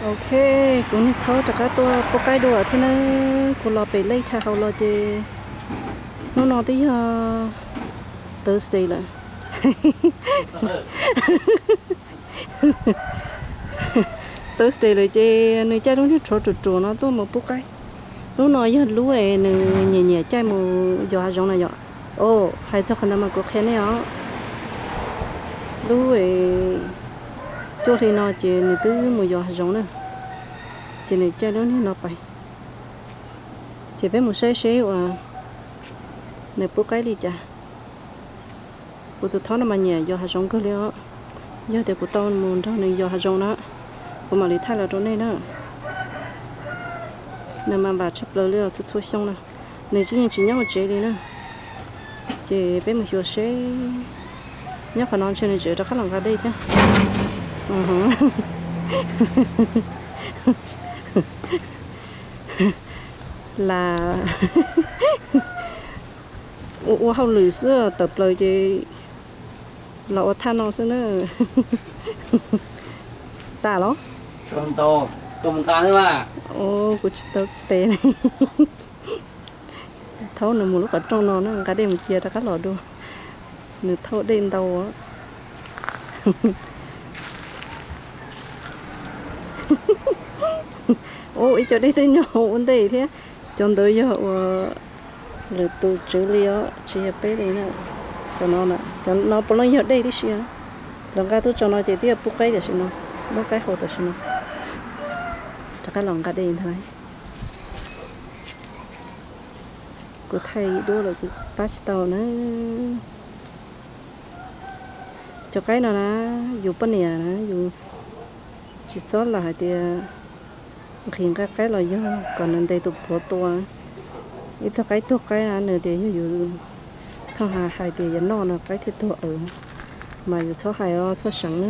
Ok, kuv niag thaub rov qab tuaj pub qaib dua thiab na. Kuv los pem lej tha hauv los ces hnub no twb yog Thursday lawm. Thursday lawm ces nws caij lub niag rhuav ruam ruam no tuaj mus pub qaib. Lub no yog lub es nws nyiam nyiam caij mus yos hav zoov na yom. O, hais txog qhov ntawd mas kuv qhia nej os. Lub es cuaj hli no ces nws twb mus yos hav zoov na. Ces nws caij lub niag no pais. Ces peb mus saib seb uas nws pub qaib li cas. Kuv tus thaub no mas nyiam yos hav zoov kawg li os. Yog tias kuv tau mus nrog nws yos hav zoov na, kuv mam li thaij los rau nej na. Nws mas npam tshaj plaws li os, txhua txhua xyoo na. Nws tsis yeej tsis nyob hauv tsev li na. Ces peb mus xyuas seb, nyob qhov no ntshe nws tseem rov qab los nqa dej thiab. Las ua ua hauj lwm xwb tawm plaws ces los ua thaj no xwb na. Tas los? Kuv tsis tau tes. Thaub nws mus lub qhov rooj no na, nqa dej mus cia rov qab los dua. Nws thauj dej ntau. Ub, ib co dej twb nyob hauv ua ntej thiab. Cov ntawd yog uas lwm tus tswv li os, tsis yog peb li na. Cov no, cov no puav leej yog dej tib si. Lawv nqa tuaj tso no ces twb yog pub qaib tam sim no, muab qaib haus tam sim no. Rov qab los nqa dej ntag. Kuv thaij duab lawm kuv pab tsis tau na. Cov qaib no na, yus poj niam na yus tsis txhob lam hais tias nqhis nqa qaib los yog kom nws ntes tus puav tua. Ib pliag qaib tuag qaib na, nws tias yog yus pheej hais tias yuav noj no qaib thiaj tuag aws, mas yus txhob hais os, txhob seev na.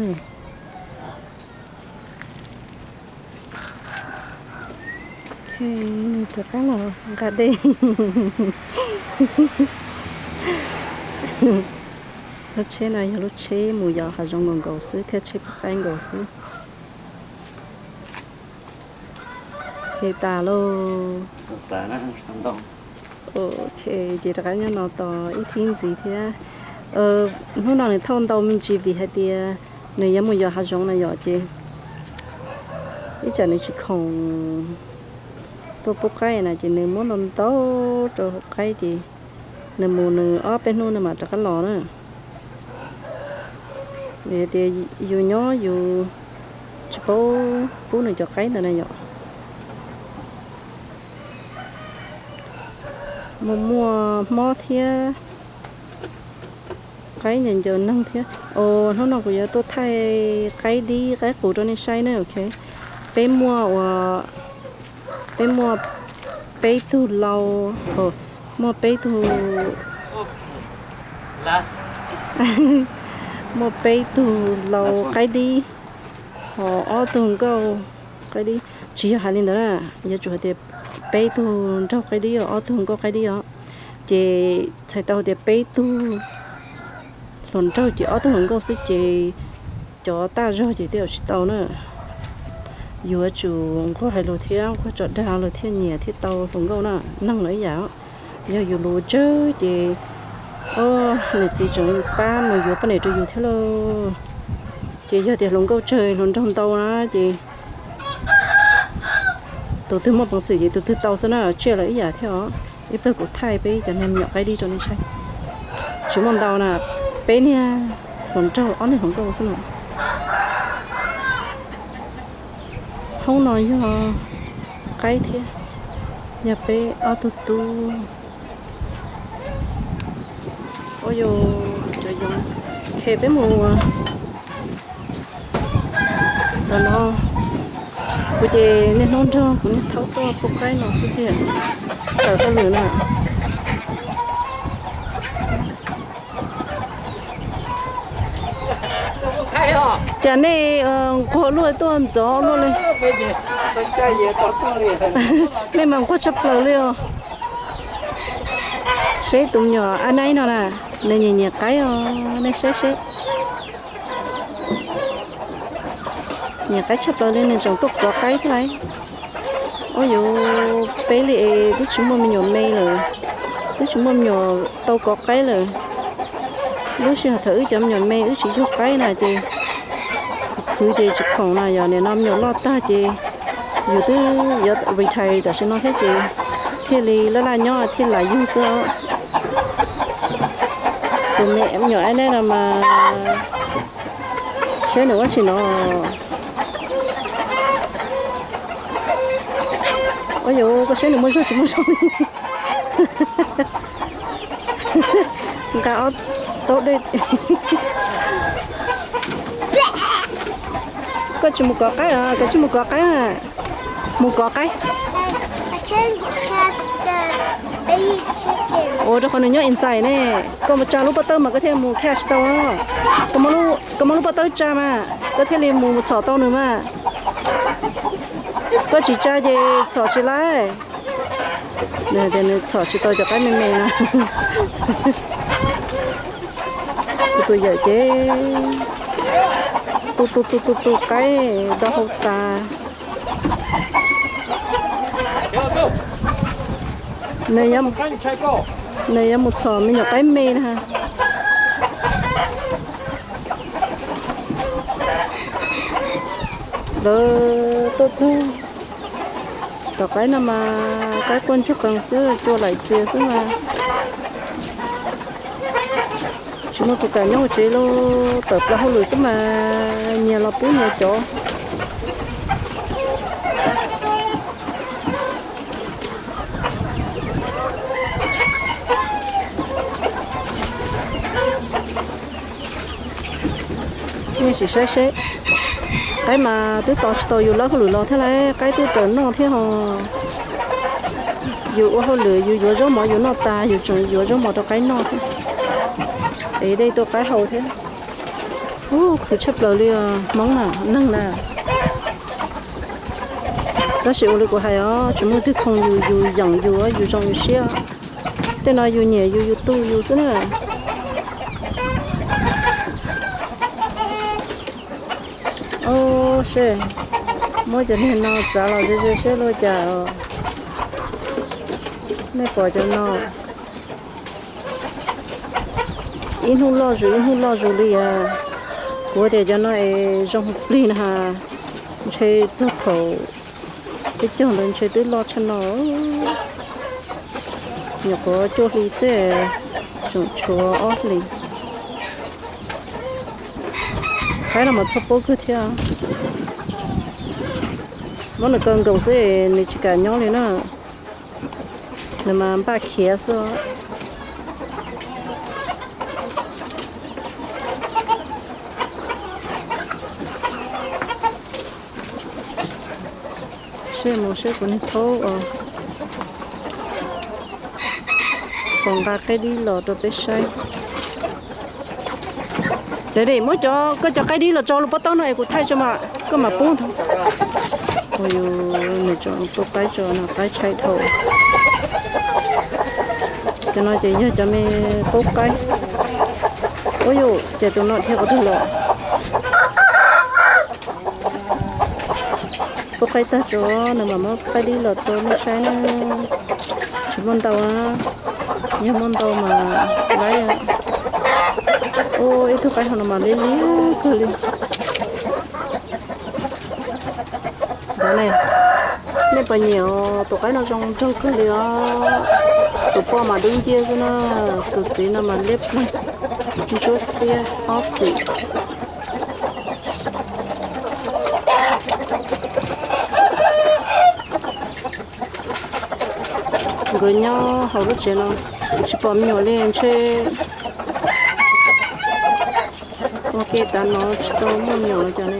Nws rov qab los nqa dej. Lub tsheb no yog lub tsheb mus yos hav zoov nkaus nkaus xwb thiab tsheb pub qaib nkaus xwb. Ces tas lauj. Ok, ces rov qab nyob no tos ib thib ntxiv thiab. Hnub no nws thauj ntau me ntsis vim hais tias nws yuav mus yos hav zoov na yom, ces ib tsam nws tsis khoom tuaj pub qaib na ces nws muab ntau ntau rau hauv qaib ces nws mus nws ob peb hnub nws mam rov qab los na. Vim hais tias yus nyob yus tsis paub pub nws cov qaib ntawd na yom. Muaj muaj hmob thiab qaib ncaws ncaws neeg thiab. Os, hnub no kuv yuav tuaj thaij qaib dib qaib qus rau nej saib na, ok. Peb muaj ua, peb muaj peb tug lau, muaj peb tug, muaj peb tug lau qaib dib, ho ob tug nkauj qaib dib. Tsis yog hais li ntawd na, yuav tsum hais tias peb tug nraug qaib dib os, ob tug nkauj qaib dib os. Ces txhais tau tias peb tug hluas nraug ces ob tug hluas nkauj xwb ces cov taj zog ces tej zaum tsis tau na. Yuav tsum nquag hais lus thiab nquag tso dag lawm thiaj nyiam thiaj tau hluas nkauj na. Neeg lawm ib yam, yog yus lus tsawg ces, o, niam txiv tseem pab mus yuav poj niam rau yus thiab lauj. Ces yog tias hluas nkauj tsawg hluas nraug ntau na ces tus twg muaj peev xwm ces tus twg tau xwb na, tsiaj lawm ib yam thiab os. Ib pliag kuv thaij peb cov niag me nyuam qaib dib rau nej saib. Tsis muaj ntau na, peb niag hluas nraug ob niag hluas nkauj xwb na. Hoob no yog qaib thiab, yog peb ob tug tub. Ua yus cov yoov, ces peb mus tom no. Kuv ces niaj hnub nrog kuv niag thaub tuaj pub qaib no xwb tiag, tawm hauj lwm na. Cas nej nquag luaj tuaj ntxov luaj li. Nej mas nquag tshaj plaws li os. Seb tus me nyuam a naib no na, nws nyiam nyiam qaib os, nej saib seb. Nyiam qaib tshaj plaws li, nws tseem tuaj kov qaib thiab lauj. Ua yuav peb li es twb tsis muaj me nyuam me lawm, twb tsis muaj me nyuam tau kov qaib lawm. Lub sij hawm thaum wb cov me nyuam me wb tsis yug qaib na ces khwv ces tsis khoom na, yog nim no me nyuam loj tag ces yus twb yuav retire tam sim no thiab ces thiaj li laj laj nyob thiaj li yug xwb. Tus me nyuam ab neb no mas saib nws ua tsis no. Ua yuav koj saib nws muaj zog tsis muaj zog li. Nqa ob taub dej. Koj tsis mus kov qaib los? Koj tsis mus kov qaib? Mus kov qaib. Ua rau qhov nws nyob inside ne. Koj mus tsa lub pob tawb mas koj thiaj mus catch tau. Koj muab lub pob tawb tsa mas koj thiaj li mus txhom tau nws mas. Koj tsis tsa ces txhom tsis laib. Nws hais tias nws txhom tsis tau cov qaib me me no. Tus tus yawm ces tu tu tu tu tu qaib do hau tas. Nws yuav mus txhom me nyuam qaib me na. Lawv tuaj txog tom qaib no mas qaib quaj ntsuag qees xwb, cua laim txias xwb mas. Tsis muaj tus kam nyob hauv tsev los tawm plaws hauj lwm xwb mas nyias los pub nyias cov. Nej sim saib seb, qaib mas twb tos tsis tau yus lawb hauj lwm los thiab lauj, qaib twb raws noj thiab ho. Yus ua hauj lwm yus yuav zaub mov yus noj tas yus tseem yuav zaub mov rau qaib noj thiab. Es dej tuaj qaib haus thiab. Ub, khwv tshaj plaws li os Hmoob na, neeg na. Tab sis ua li kuv hais os, tsis muaj twg khoom yus, yus yeem yus, yus zoo yus siab. Tej no yus nyiam yus, yus tu yus xwb na. Ob, seb, muab cov niag no txav los ze ze seb luaj cas os. Nej pom cov no, ib hnub loj zus ib hnub loj zus li as. Kuv tias cov no es zoo plig na has, ntshe txog thaum peb caug ntawd ntshe twb loj tshaj no. Nyuam qhuav cuaj hli xwb, tseem tshuav ob hlis. Qaib no mas txhoj paub kawg thiab. Muab nws kaw nkaus xwb nws tsis kam nyob li na. Nws mas npaj khiav xwb. Seb mus seb kuv niag thaub os, puas nqa qaib dib los rau peb saib. Dej, muab cov, koj cov qaib dib los tso lub pob taub no es kuv thaij tso mas koj mam pub ntag. Ua yus nws tso pub qaib tso no qaib tshaib dhau. Cov no ces yog cov me pub qaib. Ua yus ces tus no dhia qhov twg los. Pub qaib tag tso nws mam muab qaib dib los rau nej saib na. Tsis muaj ntau na, yog muaj ntau mas laib. Ua ib tug qaib hauv no mas liab liab kawg li. Ntawd ne, nej puas nyiam os, tus qaib no zoo nraug kawg li os. Tus poj mas dub nciab xwb na, tus txiv no mas liab ploog, ntsuab xiab ob xim. Nkawd nyob hauv lub tsev no, tsis pom me nyuam li ntshe ua ke tav no tsis tau muaj me nyuam los cas ne.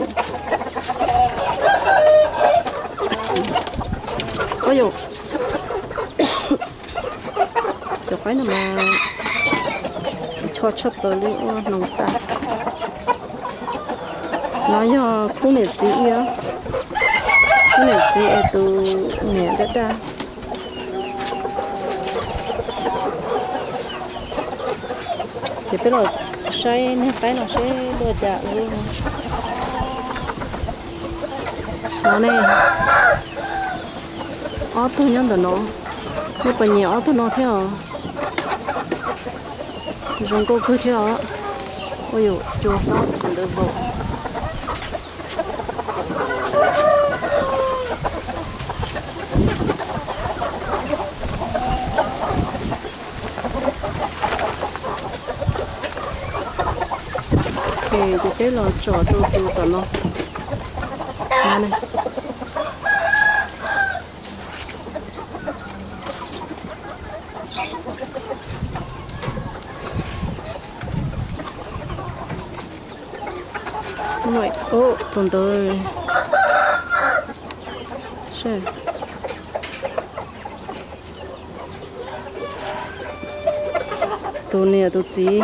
Ua yus, cov qaib no mas cho tshaj plaws li ua hnoos tas. No yog khub niam txiv ib, khub niam txiv es tus niam daj daj. Ces peb los saib niag qaib no seb luaj cas ua. No ne, ob tug nyob ntawm no, nej puas nyiam ob tug no thiab os? Zoo nkauj kawg thiab os. Ua yuav cua hlob ntawd vau. Ces peb los tsom rau tus tom no. Tus ntawd, tus niam tus txiv.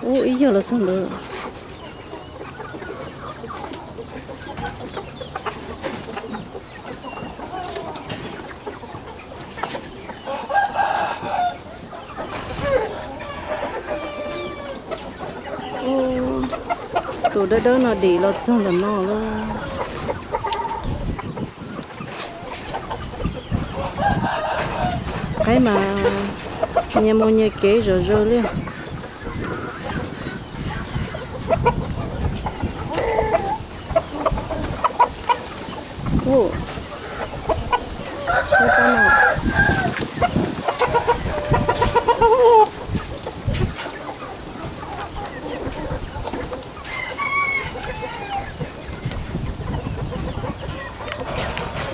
Ub, ib yawg los txog ntawd. Tus dawb dawb no dim los txog ntawm no lawm. Qaib mas nyias mus nyias kev zom zaws li.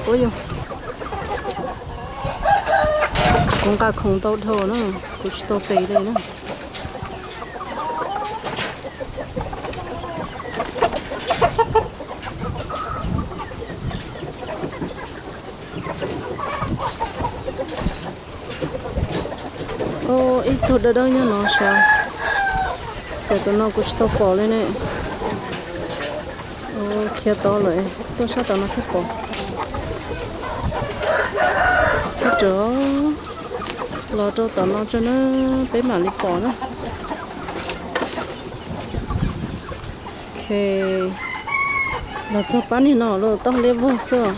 Ua yog kuv nqa khoom ntau dhau na, kuv tsis tau tes li na. Ib tug dawb dawb nyob no sav, ces tus no kuv tsis tau pom li ne. Khiav tod lawm, tuaj sab tom no thiaj pom. Txhob rawm, los rau tom no tso na, peb mam li pom na. Los txog pab niag no lawm, toj liab vog xwb.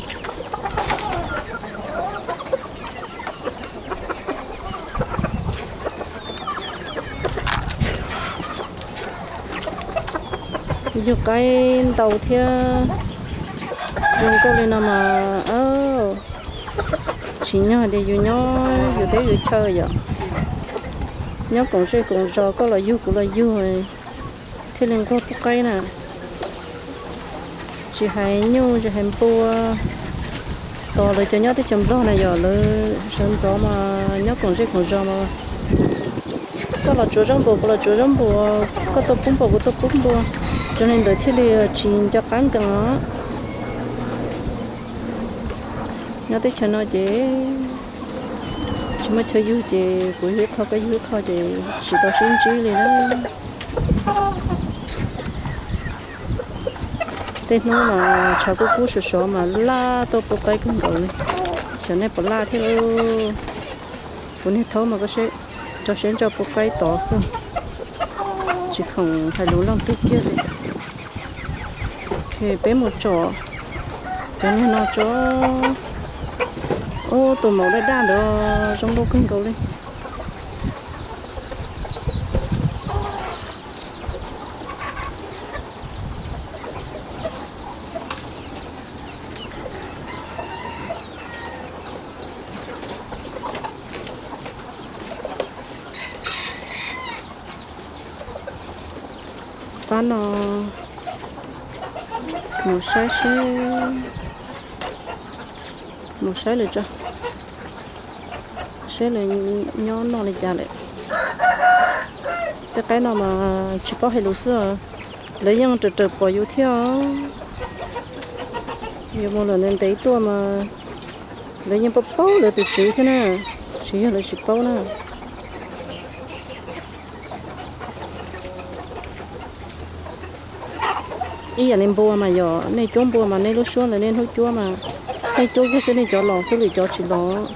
Yug qaib ntau thiab zoo nkauj li no mas tsis nyog tias yus nyob yus teb yus chaw yom. Nyob koom zej koom zos, koj los yug kuv los yug, thiaj li nquag pub qaib na. Tsis hais nyuj tsis hais npua, tos lawv cov nyob teb chaws Nplog na yom, lawv sawv ntxov mas nyob koom zej koom zos mas koj los tsuav zaub npua kuv los tsuav zaub npua, koj tuaj pub npua kuv tuaj pub npua, zoo li ntawd thiaj li tsis nco qab nkees os. Nyob teb chaws no ces tsis muaj chaw yug ces kuv yug ib qho koj yug ib qho ces tsis tau sib ntsib li na. Tej hnub mas tshav kub kub sov sov mas laj tuaj pub qaib kawg nkaus li. Xyov nej puas laj thiab lauj. Kuv niag thaub mas koj seb, rau siab ntso pub qaib tod xwb, tsis khoom hais lus leej twg kiag li. Peb mus tsom cov niag no tso. Ub, tus maum daj daj ntawd zoo nkauj kawg nkaus li. Pab no mus saib seb, mus saib lawm tso, seb lawv nyob noj li cas lawm. Tej qaib no mas tsis paub hais lus xwb, lawv yeej raws raws pom yus thiab. Yus mus lawm ntev ntev tuaj mas lawv yeej paub paub lawv tus tswv thiab na, tsis yog lawv tsis paub na. Ib yam li npua mas yog nej cuab npua mas nej lub suab ntawd nej hnub cuab mas, nej cuab kiag xwb nej cov los xwb lwm cov tsis los.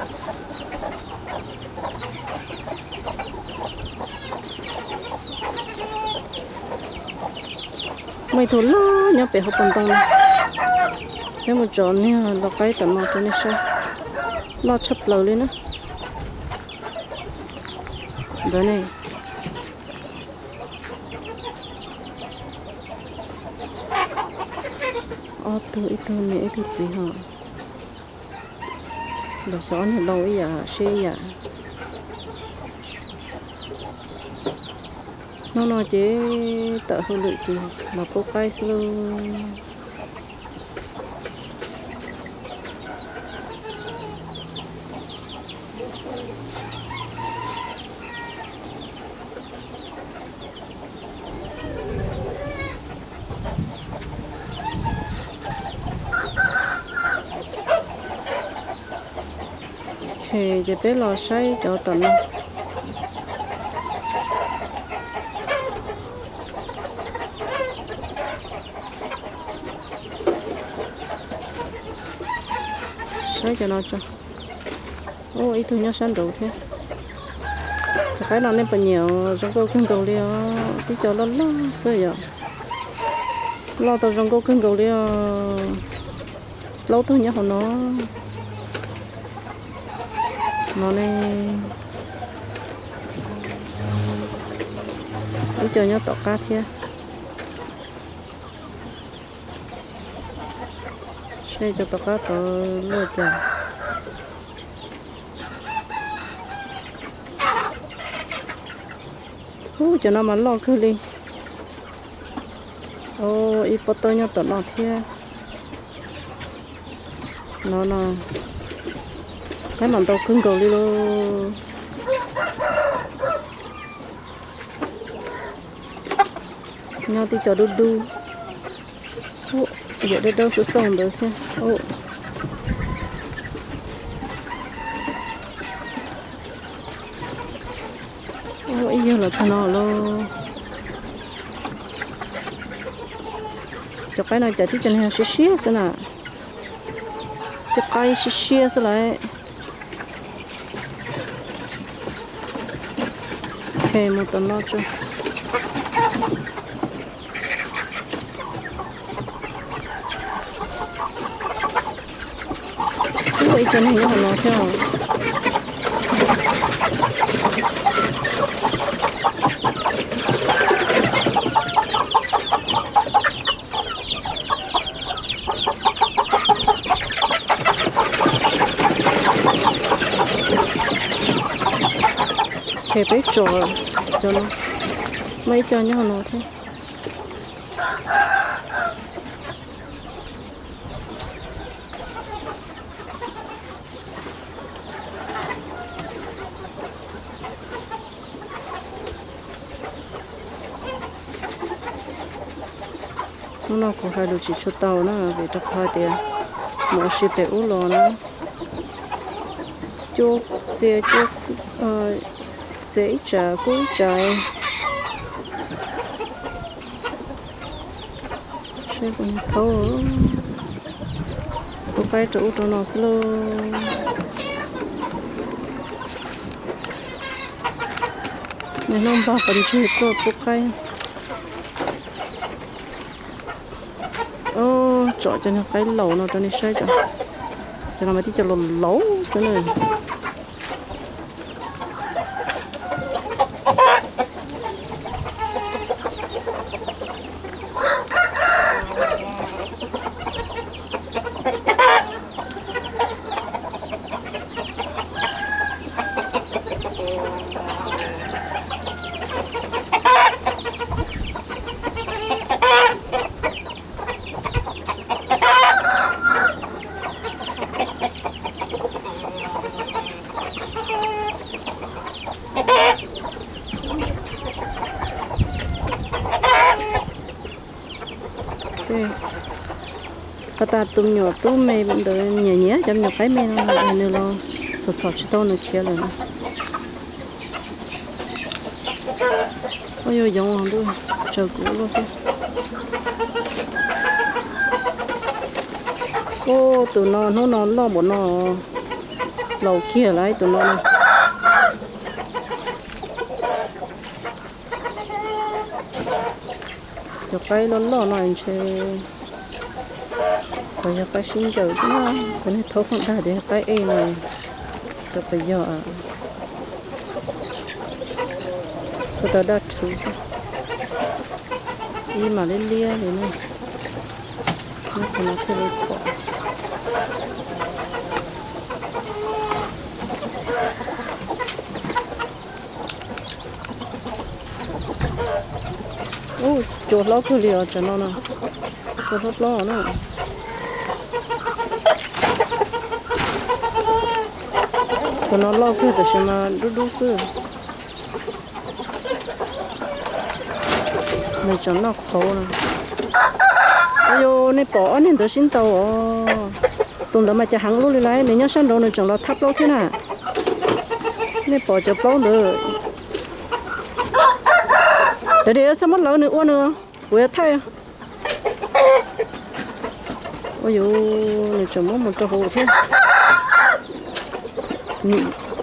Muaj ib tug loj nyob pem hauv paus ntoo no. Peb mus tsom niag lau qaib tom no rau nej saib. Loj tshaj plaws li na. Ntawd ne. Ob tug, ib tug niam ib tug txiv ho. Los xyov ob niag lau ib yam siab ib yam. Hnub no ces tawm hauj lwm ces los pub qaib xwb lauj. Ces peb los saib cov tom no. Saib cov no tso. Ub, ib tug nyob sab nraud thiab. Cov qaib no nej puas nyiam? Zoo nkauj kawg nkaus li os, tib co loj loj xwb yom. Loj tau zoo nkauj kawg nkaus li os. Plaub tug nyob hauv no. No ne, ib co nyob tom qab thiab. Saib cov tom qab tod luaj cas. Ub, cov no mas loj kawg li. Ib pob tawb nyob tom no thiab. No no, qaib mas ntau kawg nkaus li lauj. Nyob tib co dub dub. Yam dawb dawb xauj xauj ntawd thiab. Ib yawg los txog no lauj. Cov qaib no cas tib co niag siab siab xwb na. Cov qaib siab siab xwb lauj. Mus tom no tso. Ib co neeg nyob hauv no thiab. Ces peb tsom cov no, muaj ib co nyob hauv no thiab. Hnub no kuv hais lus tsis tshua tau na, vim rau qhov tias mus ua si pem ub los na, cuab txias, txias ib tsam kub ib tsam. Saib puas thaub, pub qaib rau ub rau no xwb lauj. Niaj hnub npog qhov ntswg tuaj pub qaib. Tsom cov niag qaib laus no rau nej saib tso. Cov no mas tib co laus laus xwb na. Has tas tus me nyuam tub me ntawd nyiam nyiam cov me nyuam qaib me no, nws los txhom txhom tsis tau nws khiav lawm. Ua yuav yoov ntuj, tsaws kuv luaj thiab. Ub, tus no hnub no loj npaum no, laus kiag lawm tus no. Cov qaib loj loj no ntshe puas yog qaib sib ncaws xwb na, kuv niag thaub pheej dag tias qaib ej no, xyov puas yog. Ua rau daj rhuv xwb, ib mam liab liab li na, qhov no thiaj li pom. Ub, cua hlob kawg li os tsam no na, cua hlob hlob na. Tus no loj kawg tab sis mas dub dub xwb. Nws tseem noj qhauv no. Ua yus, nej pom ob niag ntawd sib ntaus os. Tus ntawd mas cas heev luaj li lauj, nws nyob sab nraud nws tseem los thab plaub thiab na. Nej pom cov plaub ntawd. Txhob muab lawv nws ua nws, kuv yuav thaij. Ua yus, nws tseem muab mus rau hauv thiab.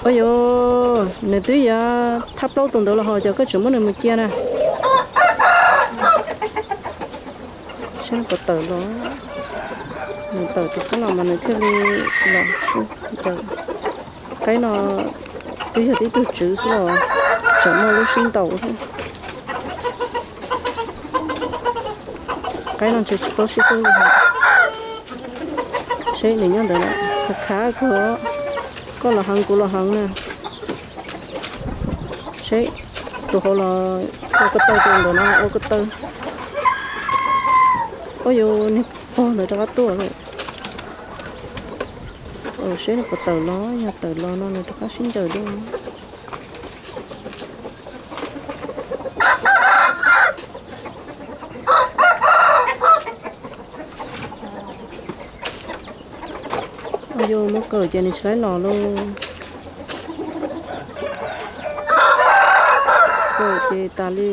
Ua yus, nws twb yuav thab plaub tus ntawd los ho cas koj tseem muab nws mus cia na. Saib nws puas tawm los, nws tawm rov qab los mas nws thiaj li los sib ncaws. Qaib no twb yog tib tug tswv xwb los tseem muaj lub sib ntaus thiab. Qaib no ntshe tsis paub sib hlub li. Seb nws nyob ntawd lawm, khav khav kawg, koj los heev kuv los heev na. Seb tus hauv los ua ko taw, tus ntawm no ua ko taw. Ua yus, niag pog ntawd rov qab tuaj lawm. Seb nws puas tawm los, yog tawm los no nws rov qab sib ncaws dua. Ua yus, muab kawm ces nws tsis laib los lauj. Kawm ces tas li.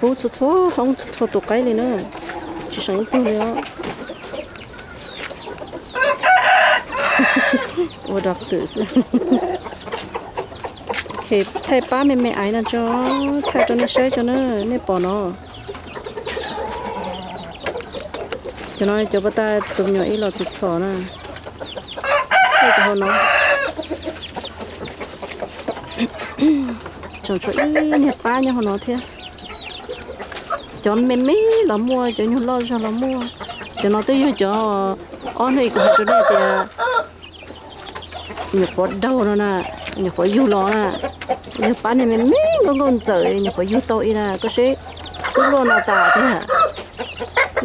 Pub txhua txhua hoob txhua txhua tus qaib li na, tsis seem ib tug li os. Ua dog twm xwb. Thaij pab me me aiv no tso, thaij rau nej saib tso na, nej pom no. Cov no cov pas tas tus me nyuam ib los txhos txhos na. Thaij cov hauv no. Tseem tshuav ib niag pab nyob hauv no thiab. Cov me me los muaj, cov nyuag loj zog los muaj. Cov no twb yog cov ob hnub ib kuv hais rau nej tias nyuam qhuav daug no na, nyuam qhuav yug los na. Yog pab niag me me nkauj nkauj ntxawm nyuam qhuav yug tau ib na, koj seb twb luaj no tas tiag.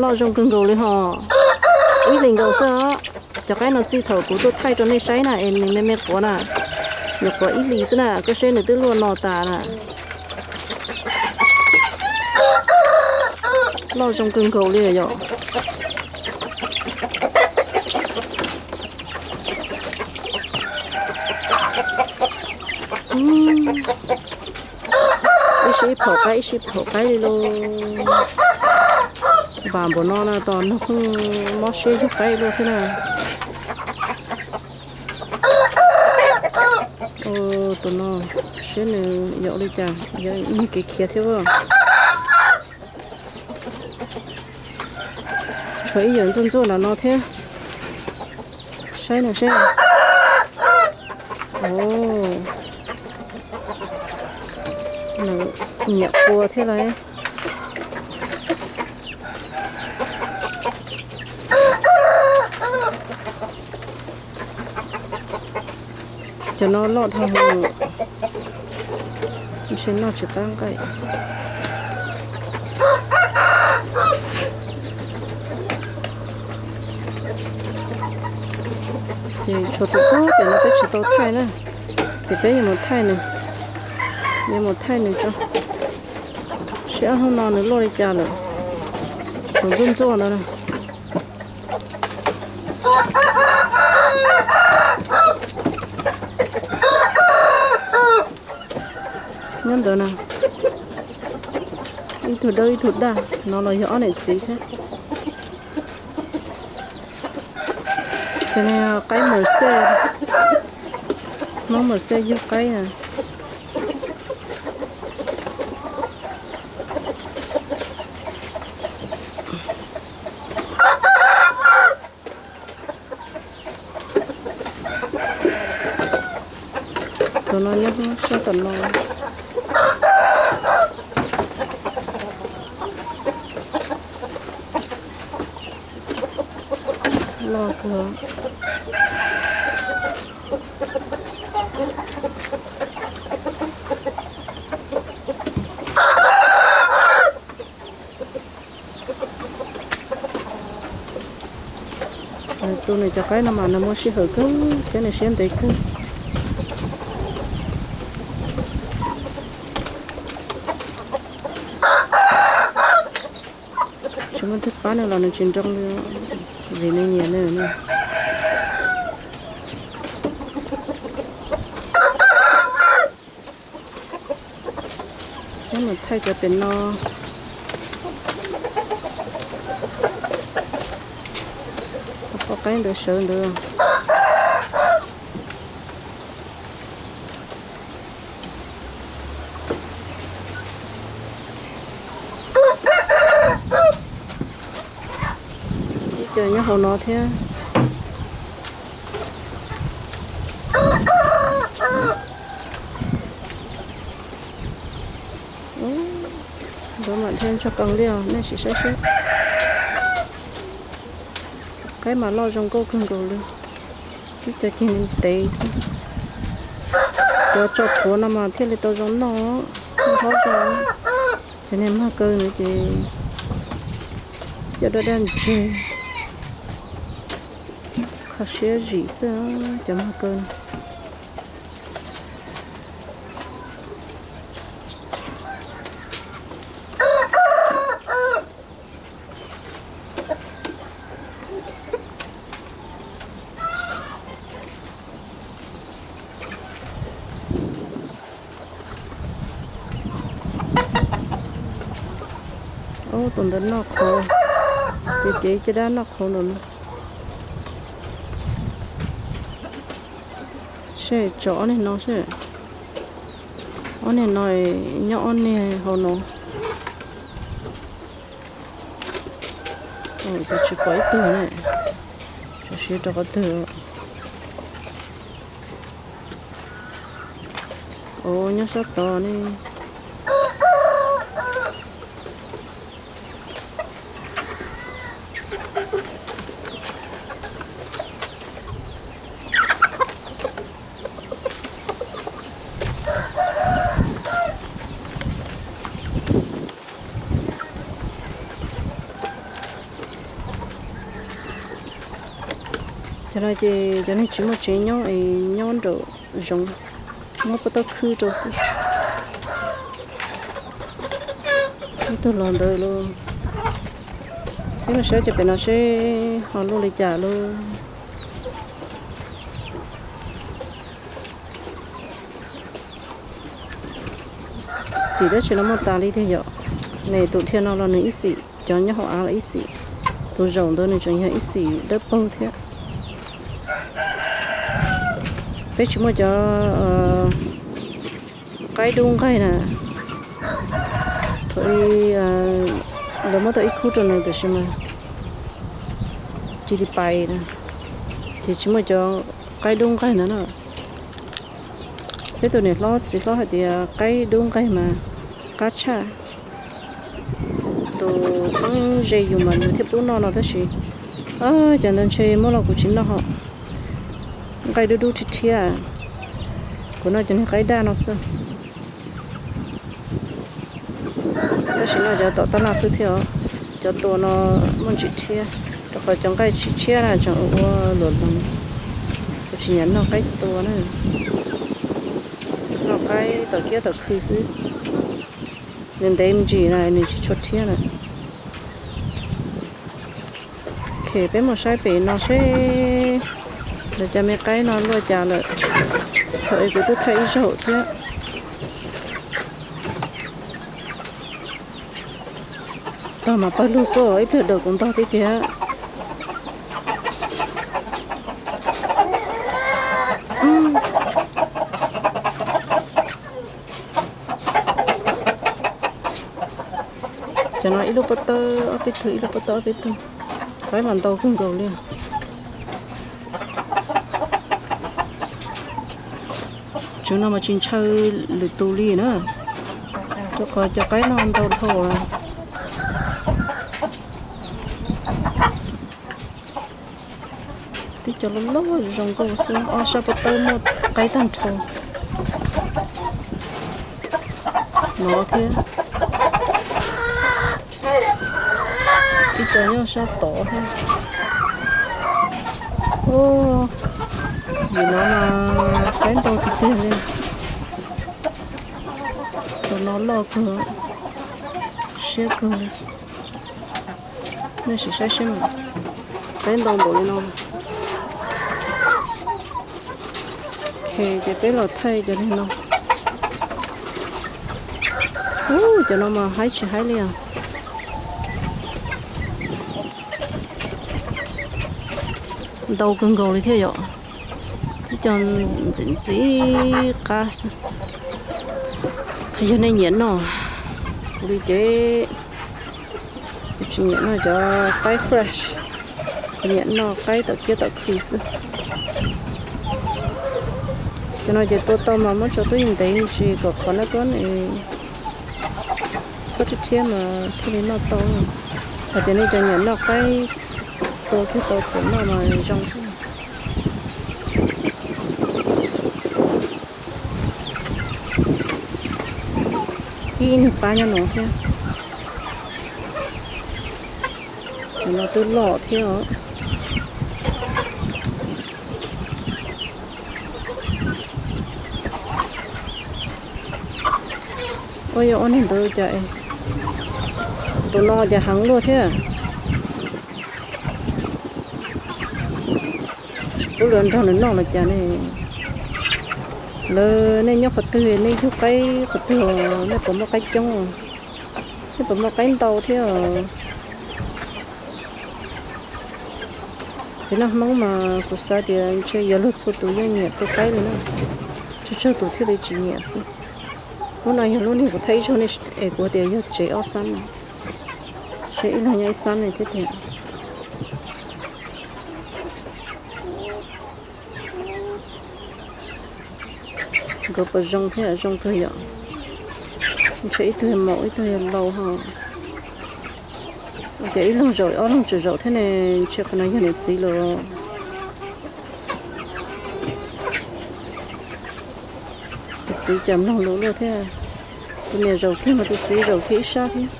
Loj zoo kawg nkaus li ho, ib hlis nkaus xwb os. Cov qaib no txij thaum kuv tuaj thaij rau nej saib na es nws me me quav na, nyuam qhuav ib hlis xwb na, koj seb nws twb luaj no tas na. Loj zoo kawg nkaus li yom. Ib sij phaum qaib ib sij phaum qaib li lauj. Vam npaum no na tos nws pheej mob siab yug qaib luaj thiab na. Tus no, seb nws yuav ua li cas, yuav nyiag kev khiav thiab as. Tshuav ib yawm ntxuaj ntxuaj nram no thiab. Saib nws seb. Nws nyiam qua thiab lauj. Cov no loj dhau, ntshe noj tsis qab nqaij. Ces tshuav tus pog pem no peb tsis tau thaij na, ces peb yuav mus thaij nws, yuav mus thaij nws tso, seb ob hnub no nws luaj li cas lawm. Tus ntxuaj ntxuaj ntawd na. Nyob ntawd na, ib tug dawb ib tug daj, no los yog ob niam txiv thiab. Cov no qaib Merced, Hmoob Merced yug qaib na. Nyob sab tom no loj kawg. Tu nws cov qaib no mas nws muaj sij hawm kawg thiab nws siab ntev kawg. Tsis muaj twg pab nws los nws tsis nroo li, vim nws nyiam nws na. Peb mus thaij cov pem no. Poj qaib ntawd sawv ntawd. Ib co nyob hauv no thiab. Ntawd mam dhia ntsoog qees li os, nej sim saib seb. Qaib mas loj zoo nkauj kawg nkaus li. Ib co ceg ntev xwb. Cov tso qhuav no mas thiaj li tau zoo noj, hlob zoo. Cov niag mag kaw no ces coj daj daj ntseg, kho siab zim xwb cov mag kaw no. Ub, tus ntawd noj qhauv, ces cev caj dab noj qhauv ntawm no. Seb tso ob niag no seb. Ob niag no nyob ob niag hauv no. Tus tsis pom ib tug ne, tso siab rau qhov twg. Ua nyob sab tod ne. Cov no ces cov neeg tsis muaj tsev nyob es nyob nraum zoov, muab pob taub khwb rau xwb. Ib tug los ntawd lauj. Peb mus saib cov pem no seb ho luaj li cas lauj. Xim tab sis no muaj tas li tiag yom. Nws tus dhia no los nws ib xim, cov nyob hauv av los ib xim. Tus zaum ntawd nws tseem yog ib xim dawb paug thiab. Peb tsis muaj cov qaib dub nqaij na. Thaum ub lawv muab tau ib khub rau nws tiam sis mas cia li pais na, ces tsis muaj cov qaib dub nqaij ntawd na. Peb tus niam hlob txiv hlob hais tias qaib dub nqaij mas qab tshaj. Tus txheeb ze yus mas nws thiaj pub noj no tab sis cov ntawd ntshe muab los kuv tsis noj ho. Nqaij dub dub thiab thiab. Kuv noj cov niag qaib daj no xwb. Tab sis noj cov tom tab laj xwb thiab os. Cov tua no muaj ntsis thiab, rau qhov cov nqaij tshiab tshiab na tseem ua ua luam hloov. Kuv tsis nyiam noj qaib tua na, noj qaib tom kiab tom khw xwb. Nws ntev me ntsis na nws tsis tshua thiab na. Peb mus saib pem no seb lawv cov me qaib no luaj cas lawm. Thaum ub kuv twb thaij ib zaug thiab. Tog mas pawg lug xwb, ib pliag daws kuv ntog tib tiag. Cov no ib lub pob tawb ob peb tug, ib lub pob tawb ob peb tug. Qaib mas ntau kawg nkaus li. Tsev no mas tsis ntshaw lwm tus li na, rau qhov cov qaib no ntau dhau lawm. Tib co loj loj zoo nkauj xwb, ob sab pob tawb muaj qaib tag nrho no thiab. Ib co nyob sab tod thiab. Ub, yim no mas qaib ntau tiag tiag li. Cov no loj kawg, siab kawg li. Nej sim saib seb, qaib ntau npaum li no. Ces peb los thaij cov li no. Ub, cov no mas haib tsis haib li os. Ntau kawg nkaus li thiab yom. Ib co ntxim ntxim qab xwb. Yog nej nyiam noj, kuv li ces kuv tsis nyiam noj cov qaib fresh, kuv nyiam noj qaib tom kiab tom khw xwb. Cov no ces tua tau mas muab tso tub yeej ntev ntsis kom qhov nab kob txhob rhiab rhiab mas thiaj li noj tau. Hais tias nej cov nyiam noj qaib tua kiag tau txawm noj mas zoo thiab. Ib niag pab nyob no thiab. Cov no twb loj thiab os. Ua yog ob niag ntawd cas, tus no cas heev luaj thiab. Tsis pub lawv nrog nws noj los cas ne? Lawv, nej nyob qhov twg, nej yug qaib qhov twg, nej puas muaj qaib coob? Nej puas muaj qaib ntau thiab? Txiv neej Hmoob mas kuv xav tias ntshe yog luag txhua tus yeej nyiam tua qaib li na, tsuas tsawg tus thiaj li tsis nyiam xwb. Lub no yog lub niag kuv thaij ib zaug es kuv tias yog tsev ob xab no, seb ib leeg nyob ib xab ne thiab tiag. Nkawd puas zoo thiab? Zoo kawg yom. Ntshe ib tug yog maum ib tug yog laus ho. Ces ib leeg zaum ob leeg tseem zaum thiab ne, ntshe qhov no yog niam txiv lawm. Tus txiv cas mloog lus luaj thiab. Tus niam zaum kiag mas tus txiv zaum kiag ib sab thiab.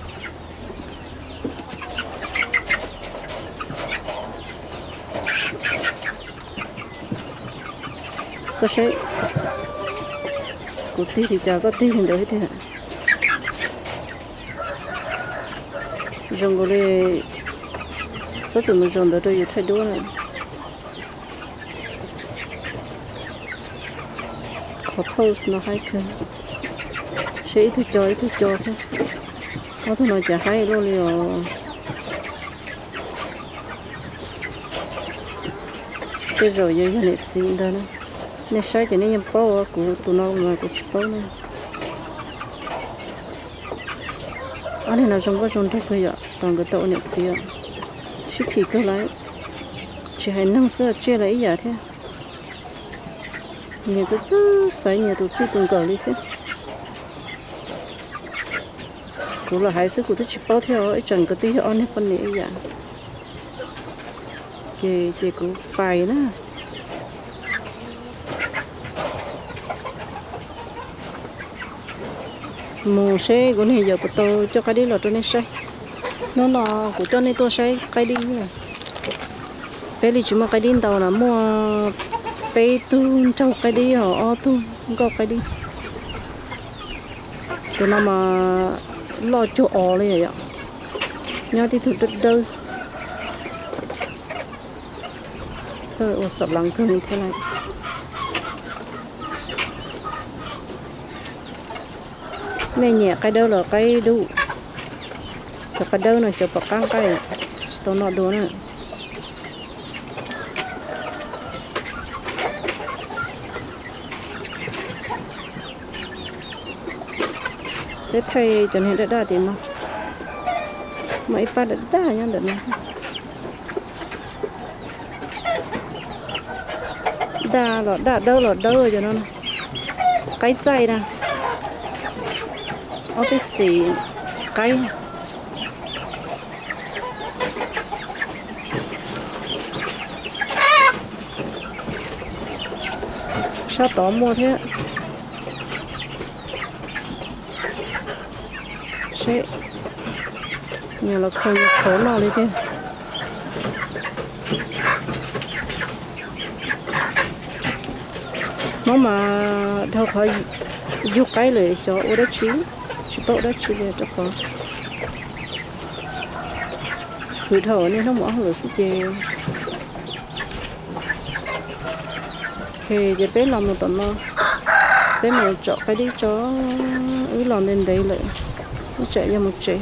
Koj saib, kuv tig li cas koj tig li ntawd thiab tiag. Zoo nkaus li txhob txwm mus zaum ntawd rau yus thaij duab na. Qhov pose no haib kawg. Seb ib tug co ib tug co thiab. Ob tug no cas haib luaj li os. Tej zaum yog yog niam txiv ntag na. Nej saib ces nej yeej paub, kuv tus no mas kuv tsis paub na. Ob niag no zoo nkauj zoo nraug kawg yom, tos nkawd tau ua niam txiv os. Sib phim kawg lawm, tsis hais neeg xwb tsiaj los ib yam thiab. Nyias txawj txawj xaiv nyias tus txij tus nkawm li thiab. Kuv los hais xwb kuv twb tsis paub thiab os, ib tsam nkawd twb yog ob niag poj niam ib yam. Ces, ces kuv pais na. Mus seb kuv niag yawm puas tau coj qaib dib los rau nej saib. Hnub no kuv coj nej tuaj saib qaib dib. Peb li tsis muaj qaib dib ntau na, muaj peb tug nraug qaib dib, ob tug nkauj qaib dib. Tus no mas loj cuag os li yom. Nyob tib tug dawb dawb. Txawj ua xam leev kawg li thiab lawm. Nej nyiam qaib dawb los qaib dub? Cov qaib dawb no xyov puas qab nqaij, tsis tau noj dua na. Peb thaij cov niag daj daj tim no. Muaj ib pab daj daj nyob ntawm no. Daj los daj, dawb los dawb cov no. Qaib txaij na, ob peb xim qaib. Sab tod muaj thiab. Seb, nyias los khaws nyias khauv noj li thiab. Hmoob mas dhau qhov yug qaib lawm xyov ua dab tsi, tsis paub ua dab tsi li rau qhov khwv dhau niaj hnub mus ob hauj lwm xwb ces. Ces peb los mus tom no, peb mus tsom qaib dib tso, wb los ntev ntev lawm, wb tsam yuav mus tsev.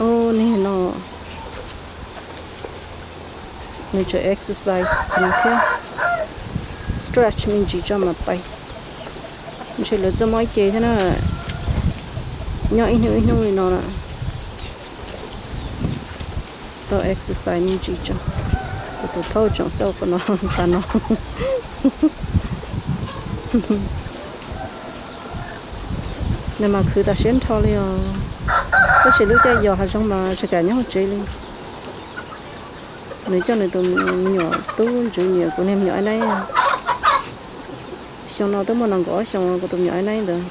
Ub, niag no nws tseem exercise no thiab, stretch me ntsis tso mas pais. Ntshe lawv txoj muaj ib ce thiab na, nyob ib hnub ib hnub li no na. Tau exercise me ntsis tso. Kuv tus thaub tseem xauj qhov no tas no. Nws mas khwv tas siab nrho li os. Tab sis lub caij yos hav zoov mas tsis kam nyob hauv tsev li. Nws coj nws tus me nyuam tub ntswv nyiam kuv niag me nyuam aib naib. Xyoo no twb muaj nees nkaum ob xyoos kuv tus me nyuam aib naib ntawd.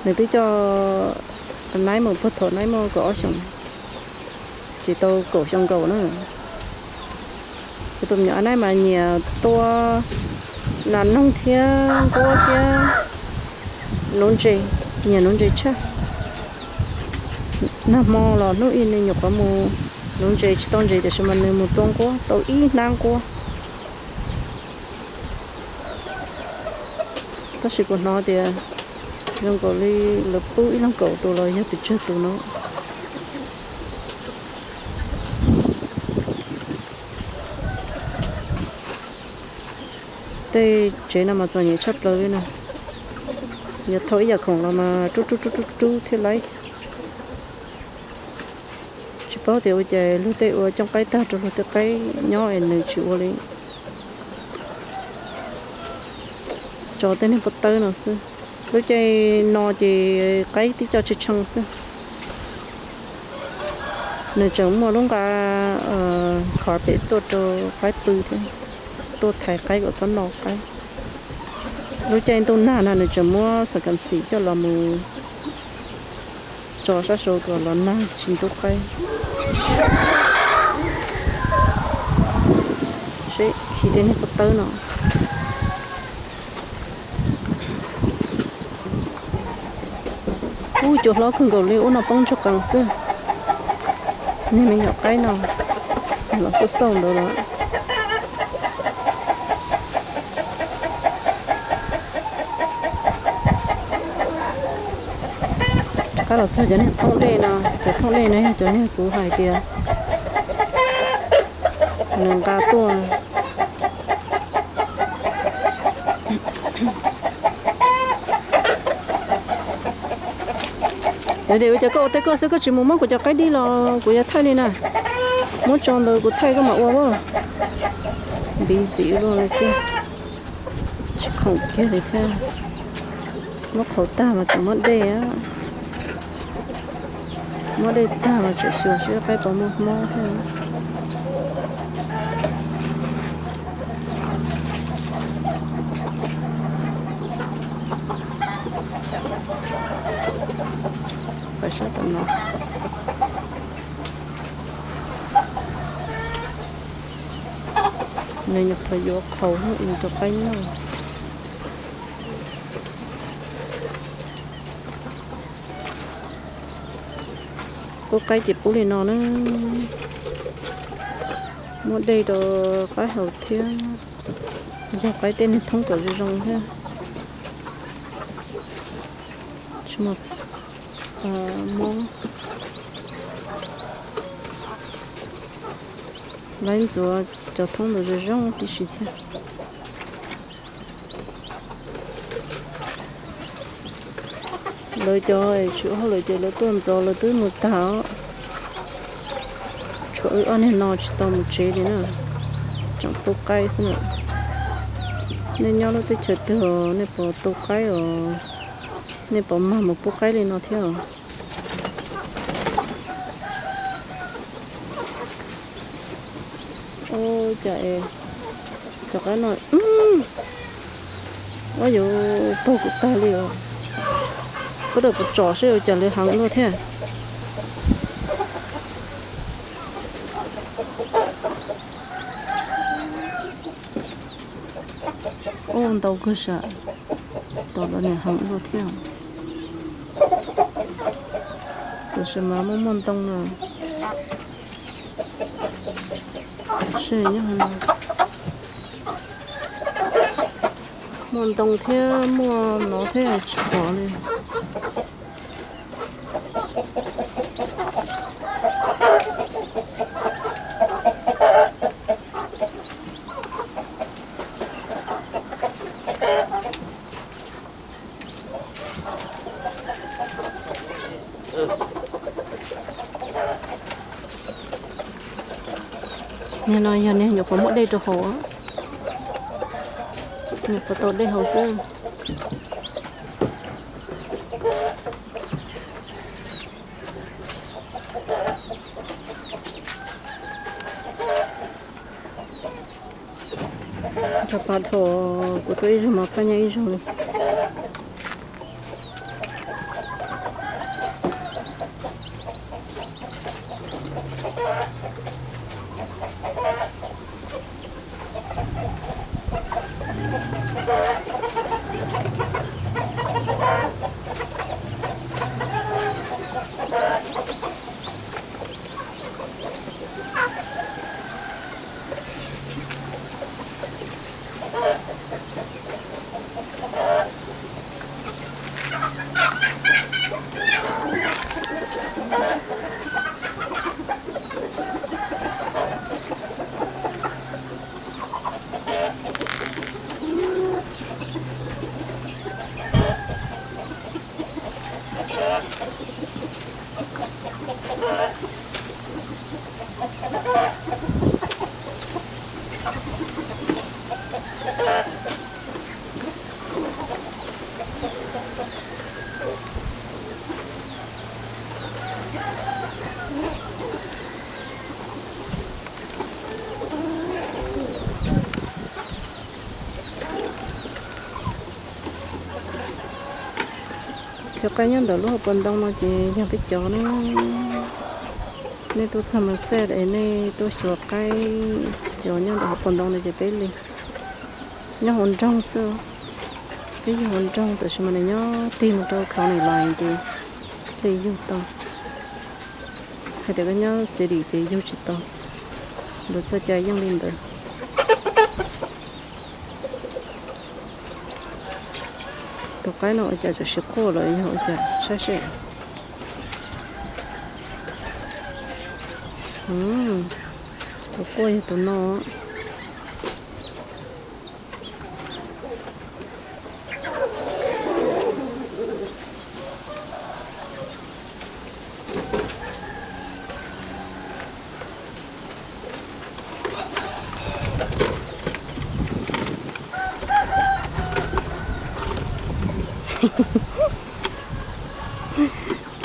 Nws twb coj naib mus puag thaum naib muaj kaum ob xyoos, ces tau kaum xyoo nkaus na. Kuv tus me nyuam aib naib mas nyiam tua nas noog thiab nquab thiab nuv ntses, nyiam nuv ntses tshaj. Nag hmo los hnub ib nws nyuam qhuav mus nuv ntses tsis tau ntses tiam sis mas nws mus tua nquab tau ib hnab nquab. Tab sis kuv hnov tias zoo nkaus li lawv pub ib leeg kaum tus los yog pes tsawg tus no. Tej tsev no mas txom nyem tshaj plaws li na. Yog thauj ib yam khoom los mas rub rub rub rub rub thiab laib. Tsis paub tias ua cas luag tej ua cooj qaib tag rau luag tej qaib nyob es nws tsis ua li. Tso tej niag pob tawb no xwb. Lub caij no ces qaib tib co tshee tshee xwb. Nws tseem muaj lub nqa carpet tuaj rau qaib pw thiab, tuaj thaiv qaib kom txhob no qaib. Lub caij ntuj nag no nws tseem muab xam kam xim coj los mus tso sab saud kom los nag tsis ntub qaib. Seb, khi tej niag pob tawb no. Ub, cua hlob kawg nkaus li, ub no poob ntsuag qees xwb. Niag me nyuam qaib no los xauj xauj ntawd los. Rov qab los txog cov niag thoob dej no, cov thoob dej no yog cov niag kuv hais tias nws nqa tuaj. Yog tias ua cas koj ua tej koj xwb, koj tsis mus muab kuv cov qaib dib los kuv yuav thaij li na. Muab tso ntawd kuv thaij koj mam ua as. Busy luaj li thiab. Tsis khoom kiag li thiab. Muab qhauv tag mas tseem muab dej. Muab dej tag mas tseem xyuas seb qaib puas muaj mob thiab. Pais sab tom no. Nws nyuam qhuav yuav qhauv ib rau qaib noj. Pub qaib ces pub li no na. Muab dej rau qaib haus thiab. Yog qaib tej niag thoob kom zoo zoo thiab. Tsis muaj mob. Laib ntxuav cov thoob ntawd zoo zoo tib si thiab. Lawv cov tsis ua hauj lwm ces lawv tuaj ntxov lawv twb mus tag os. Wb ob niag no tsis tau mus tsev li na, tseem pub qaib xwb na. Nej nyob lub teb chaws twg os, nej puas tu qaib os? Nej puas mag mus pub qaib li no thiab os? Ua cas es cov qaib no ua yuav pog kuv tag li os. Sawv daws puas tsom seb ua cas lawv heev luaj thiab. Ua ntau kawg sav, tom los nim heev luaj thiab. Tam sim mas muaj muaj ntoo no. Seb nyob hauv no. Muaj ntoo thiab muaj no thiab tsis pom li. Niag no yog niag nyuam qhuav muab dej rau hauv, nyuam qhuav tau dej hauv xwb. Cov pas dhau, kuv tuaj ib zaug mas paj nyeej ib zaug li. Cov qaib nyob ntawm lub hauv paus ntoo no ces yog peb cov na. Nej tuaj txog Merced es nej tuaj xyuas qaib cov nyob ntawm hauv paus ntoo no ces peb li nyob hauv nroog xwb. Peb yug hauv nroog tab sis mas nws nyob tig mus rau khau nim los ces li yug tau. Hais tias koj nyob city ces yug tsis tau. Lawv txoj cai yeej li ntawd. Tus qaib no ua cas tseem sib quaj lawm yog ua cas saib seb. Tus quaj yog tus no.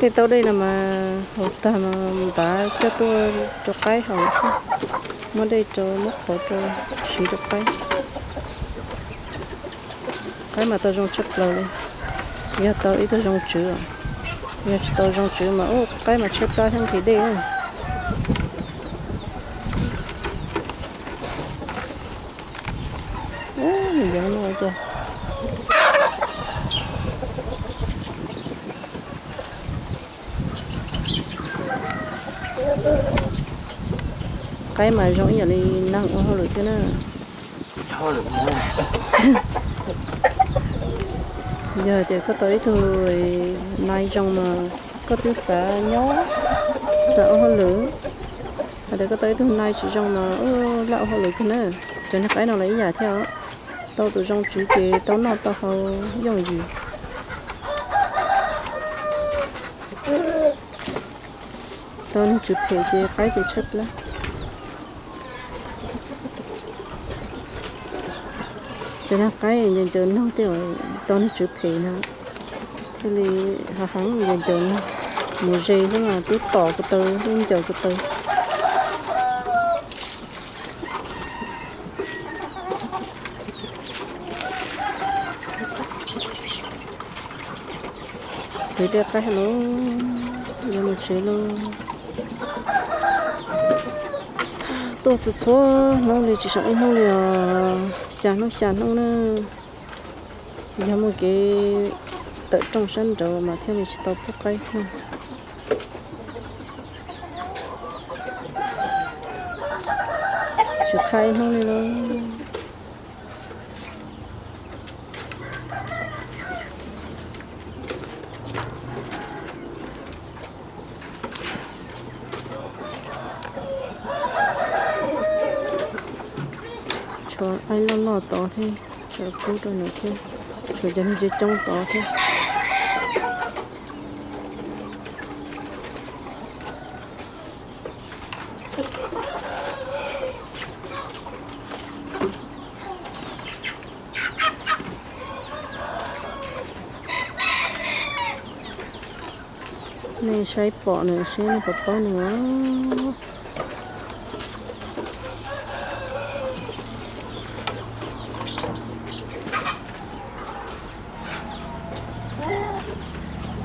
Tej taub dej no mas haus tag mas npaj coj tuaj rau qaib haus xwb. Muab dej rau muab qhauv rau siv rau qaib. Qaib mas tau zoo tshaj plaws li. Yog tau ib tug zoo tswv, yog tsis tau zoo tswv mas ua qaib mas tshaib plab thiab nqhis dej. Nws yoov no cas. Qaib mas zoo ib yam li neeg ua hauj lwm thiab na. Yog tias koj tau ib tug nai zoo mas koj twb xav nyob, xav ua hauj lwm. Hos tias koj tau ib tug nai tsis zoo mas laj ua hauj lwm kawg na. Cov niag qaib no los ib yam thiab os. Tau tus zoo tswv ces tau noj tau haus yooj yim. Tau niag tswv phem ces qaib ces tshaib plab. Cov nag qaib ncaws ncaws nog tej tau nws tswv phem na, thiaj li hav heev ncaws ncaws nog. Mus ze xwb mas twb tom ko taw twb ncaws ko taw. Tiv dej qaib lauj, yuav mus tsev lauj. Tuaj txhua txhua hnub li tsis seem ib hnub li os, xya hnub xya hnub na. Yog muaj kev tawm rooj sab nraud mas thiaj li tsis tau pub qaib xwb. Tsis qhab ib hnub li lauj. Tshuav qaib loj loj tod thiab, tshuav pub rau nws thiab, tshuav cov niag coob coob tod thiab. Nej saib pom nws seb nej puas paub nws os.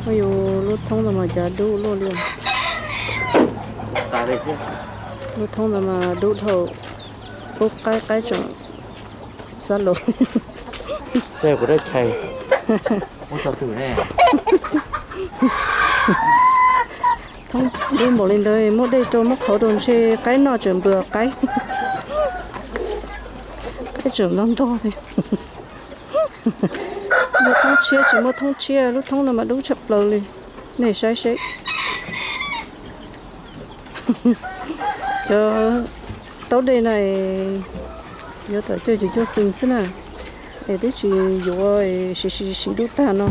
Ua yus lub thoob ntawd mas cas dub luaj li. Lub thoob ntawd mas dub dhau, pub qaib qaib tseem xab lus. Thoob dub npaum li ntawd muab dej rau muab qhauv rau ntshe qaib noj tseem npws qaib. Qaib tseem ntog ntog thiab. Muaj thoob tshiab tsis muaj thoob tshiab, lub thoob no mas dub tshaj plaws li. Nej saib seb. Cov taub dej no yuav tawm cuaj caum cuaj xees xwb na, es twb tsis yuav siv siv siv dub tag no.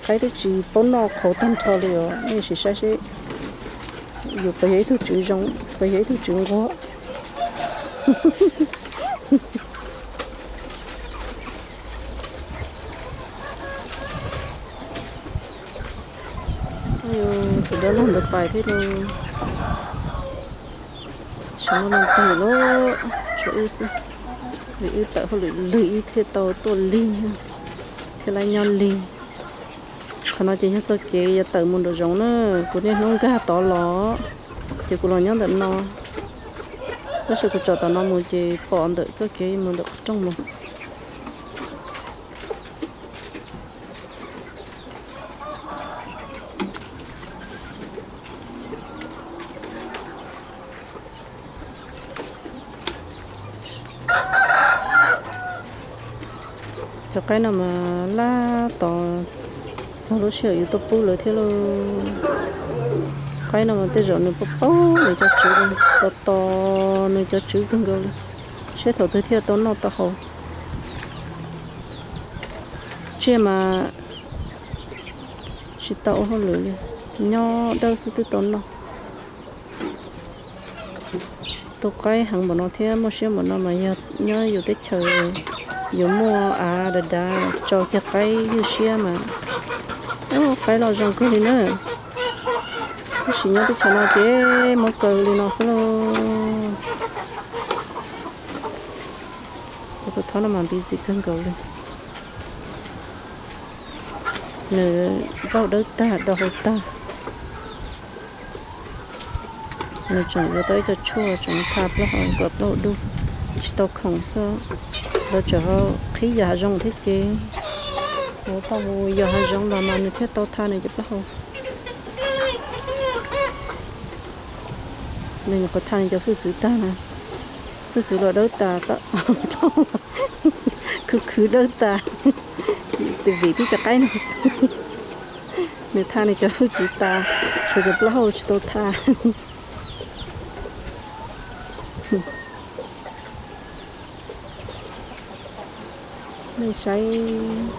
Qaib twb tsis paub noj qhauv tag nrho li os, nej sim saib seb. Yus puas yog ib tug tswv zoo, puas yog ib tug tswv nquag. Tus dab laug ntawd pais thiab lauj. Tsis muaj leej twg lawm, tshuav wb xwb. Vim wb tawm hauj lwm lig wb thiaj tau tuaj lig thiab, lawv nyob lig. Qhov no ces yog txoj kev yuav tawm mus nraum zoov na, kuv niaj hnub nkag tod los, ces kuv los nyob ntawm no. Tab sis kuv tsom tom no mus ces pom ntawm txoj kev mus ntawm qhov rooj mus. Cov qaib no mas laj tos txog lub sij hawm yuav tuaj pub lawv thiab lauj. Qaib no mas tej zaum nws paub paub nws cov tswv li, tos tos nws cov tswv kawg nkaus li, seb thaum twg thiaj tau noj tau haus. Tsiaj mas tsis tau ua hauj lwm li, nyob dawb xwb twb tau noj. Tu qaib heev npaum no thiab muaj siab npaum no mas yog nyob yus teb chaws yuav muaj av dav dav tso kiag qaib ywj siab mas, qaib loj zoo kawg li na. Tab sis nyob teb chaws no ces muab kaw li no xwb lauj. Kuv tus thob no mas busy kawg nkaus li. Nws npauj dawb tag, do hau tag. Nws tseem yuav tau ib co tshuaj tseem tha plaub hau kom plaub hau dub, tsis tau khoom xwb. Lawv tseem ho qhib yos hav zoov thiab ces, yuav tau mus yos hav zoov los mas nws thiaj tau tha nws cov plaub hau. Nws nyuam qhuav tha nws cov hwj txwv tag na, hwj txwv los dawb tas, khwv khwv dawb tas, vim tib cov qaib no xwb. Nws tha nws cov hwj txwv tas, tshuav cov plaub hau tsis tau tha. Nej saib,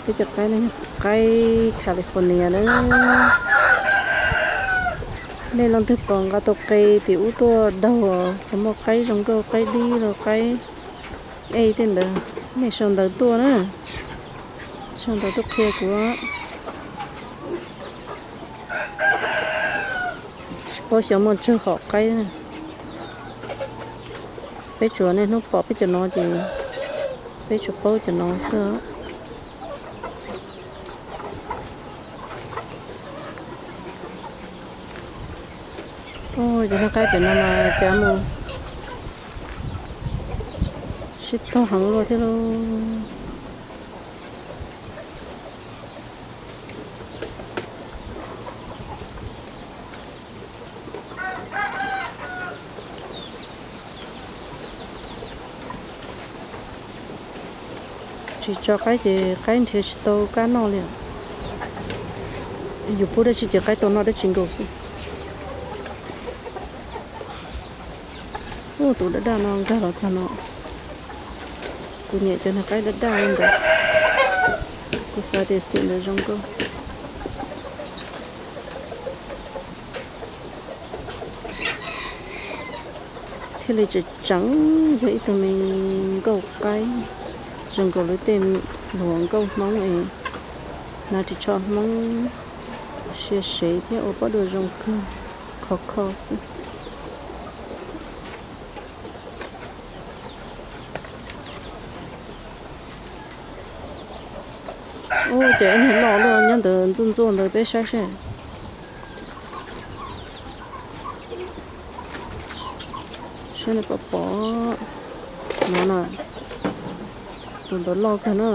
peb cov qaib no yog qaib California na. Nej leej twg pom nqa tau qe tim ub tuaj daug, puas muaj qaib zoo nkauj, qaib dib los qaib Ej, tej ntawd, nej sau ntawv tuaj na, sau ntawv tuaj qhia kuv. Tsis paub xyov muaj tsawg hom qaib. Peb tsuas niaj hnub pom peb cov no ces peb tsuas paub cov no xwb. Cov niag qaib pem no mas cas mus sib tog heev luaj thiab lauj. Tsis tso qaib ces qaib nrhiav tsis tau kab noj li. Yus pub dab tsi ces qaib tau noj dab tsi nkaus xwb. Tus daj daj no nkag los txog no. Kuv nyiam cov niag qaib daj daj li ntawd. Kuv xav tias xim ntawd zoo nkauj. Thiaj li tseem tseem yog ib tug me nkauj qaib zoo nkaus li tej hluas nkauj Hmoob es hnav ris tsho Hmoob sia sev thiab ua pob duaj zoo kawg, khov kho xwb. Ua cas ib niag loj luaj nyob ntawd ntxuaj ntxuaj ntawd peb saib seb. Saib nws pom pom no na, tus ntawd loj kawg na.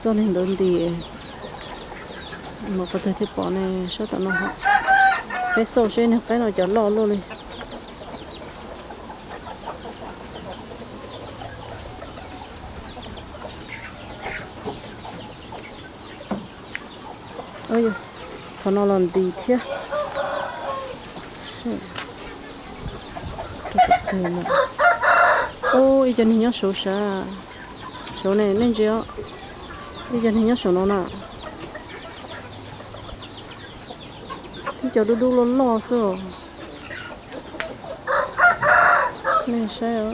Txoj niag ntawd nti, mus qhov twg thiaj pom ne, sab tom no. Peb xauj seb niag qaib no cov loj luaj li. Qhov no los nti thiab. Ub, ib co niag nyob saud sav, saud ne, nej ntsia, ib co niag nyob saum no na. Ib co dub dub loj loj xwb os. Nej saib,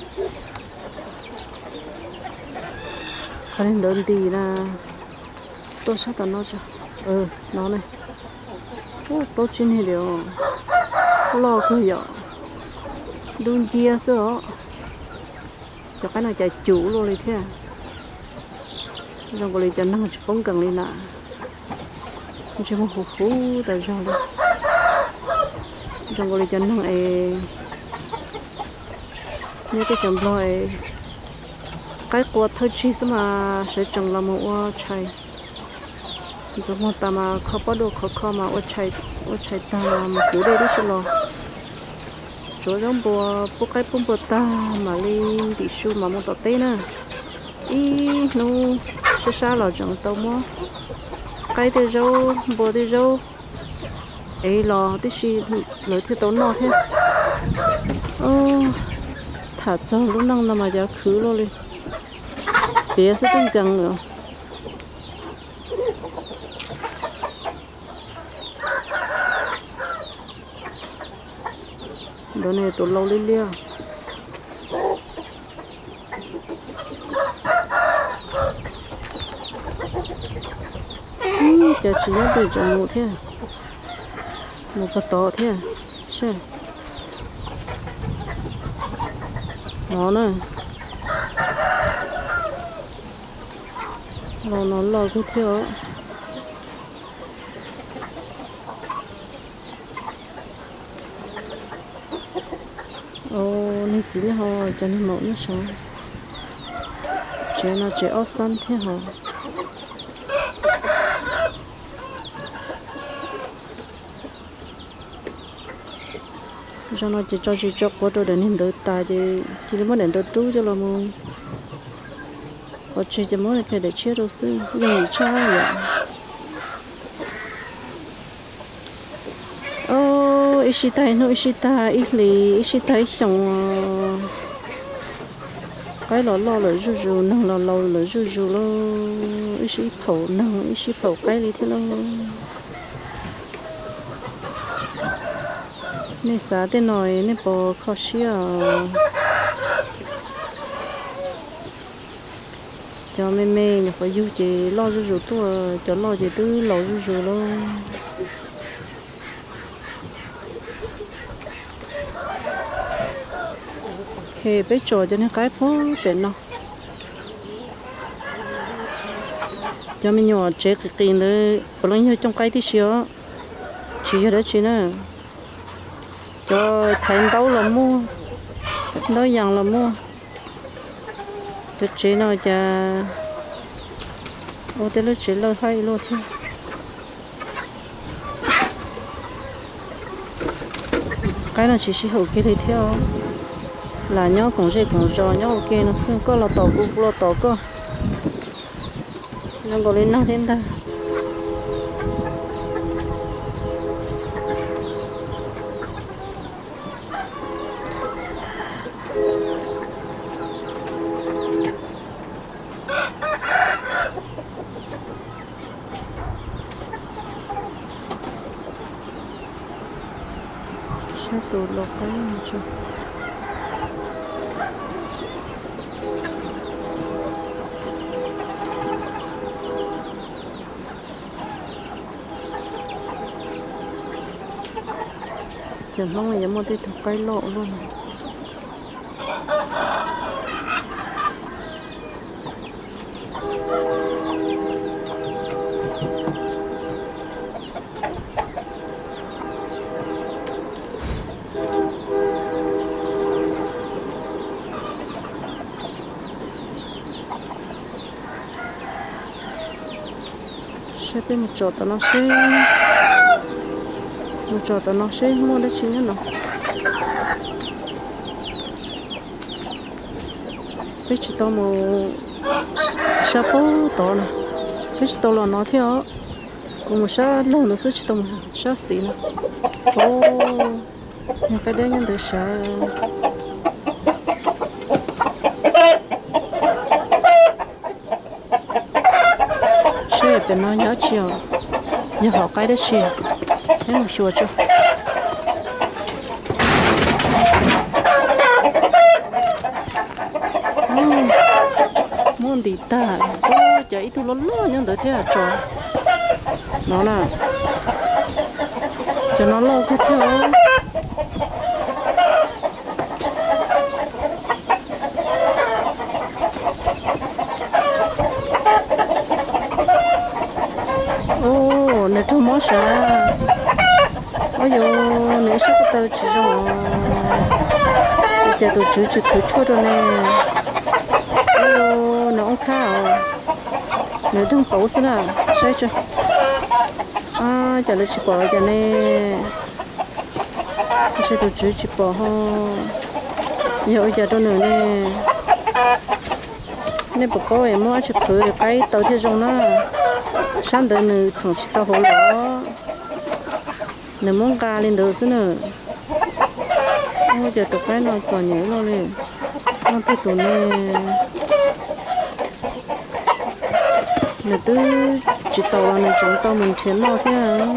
qhov niag ntawd nti na, tuaj sab tom no tso. No ne, plaub tsib niag li, loj kawg yom, dub nciab xwb os. Cov qaib no cas cum luaj li thiab. Zoo nkaus li cov neeg tsis poob nkees li na. Ntsej muag huv huv tas zog li. Zoo nkaus li cov neeg es nyob teb chaws Nplog es qaib qua thawj tsig xwb mas sawv tsees los mus ua tshais. Ntxuav muag tas mas kho pob duaj khov kho mas ua tshais tag mas kwv dej tib si los. Tsuav zaub npua, pub qaib pub npua tag mam li ntim su mam mus tom teb na. Ib hnub sab sab los tseem tau muab qaib tej zaub, npua tej zaub ev los tib si lawv thiaj tau noj thiab. Tham txog lub neej no mas cov khwv luaj li, piav xwb twb nkees lawm. Ntawd ne tus lau liab liab. Cas tsis nyob twg tseem mus thiab, mus puag tod thiab. Seb, no na, lau no loj kawg thiab os. Niag txiv nyob hauv, cov niag maum nyob saud. Tsev no tsev ob xab thiab hos. Zaum no ces tso zis tso quav rau daim niag ntawd tas ces cia li muab daim ntawd rub coj los mus pov tseg ces muab kiag daim tshiab rau xwb, yooj yim tshaj yom. Ib sij tag ib hnub, ib sij tag ib hlis, ib sij tag ib xyoos. Qaib los loj lawm zuj zus, neeg los laus lawm zuj zus lauj. Ib sij ib phaum neeg, ib sij phaum qaib li thiab lauj. Nej xav tej no nej puas kho siab os? Cov me me nyuam qhuav yug ces loj zuj zus tuaj, cov loj ces twb laus zuj zus lawm. Ces peb tsom cov niag qaib puag pem no. Cov me nyuam tsev qis qis ntawd puav leej yog cooj qaib tib si os, tsis yog dab tsi na. Cov thaiv ntaub los muaj, ntaub yas los muaj. Cov tsev no cas ua tej lub tsev lawj haib luaj thiab. Qaib no tsis sib haum kiag li thiab, lam nyob koom zej koom zos nyob ua ke no xwb, koj los tom kuv, kuv los tom koj, zoo nkaus li nag thiab ntag. Saib tus lau qaib tso. Cov Hmoob yuav muaj tej tug qaib loj ua luaj no. Saib peb mus tsom tom no seb, mus tsom tom no seb muaj dab tsi nyob no. Peb tsis tau mus sab pem tod na, peb tsis tau los no thiab os. Kuv mus sab laug ntawd xwb, tsis tau mus sab xis na. Ov, niag qaib dab nyob ntawd sav. Seb pem no yog dab tsi os, yog hom qaib dab tsi, peb mus xyuas tso. Muaj ntim tag, cov ib tug loj loj nyob ntawd thiab tso. No na, cov no loj kawg thiab. Ov, nws raug mob sav. Ov, yog nws ib sab ko taw tsis zoo os. Ua cas tus tswv tsis qhwv tshuaj rau ne? Ov, yog nws oob khab os. Nws deeg pauv xwb na. Saib tso. Cas lawv tsis pom los cas ne? Ntshe tus tswv tsis pom ho. Yog ua cas rau nws ne? Nej puas paub es muab dab tsi qhwv qaib taw thiaj zoo na? Sab ntawd nws txhoom tsis tau hauv los, nws muab nqa li ntawd xwb na. Ua cas tus qaib no txom nyem luaj li. Noj twg tus ne? Nws twb tsis taus los nws tseem tau mus nrhiav noj thiab.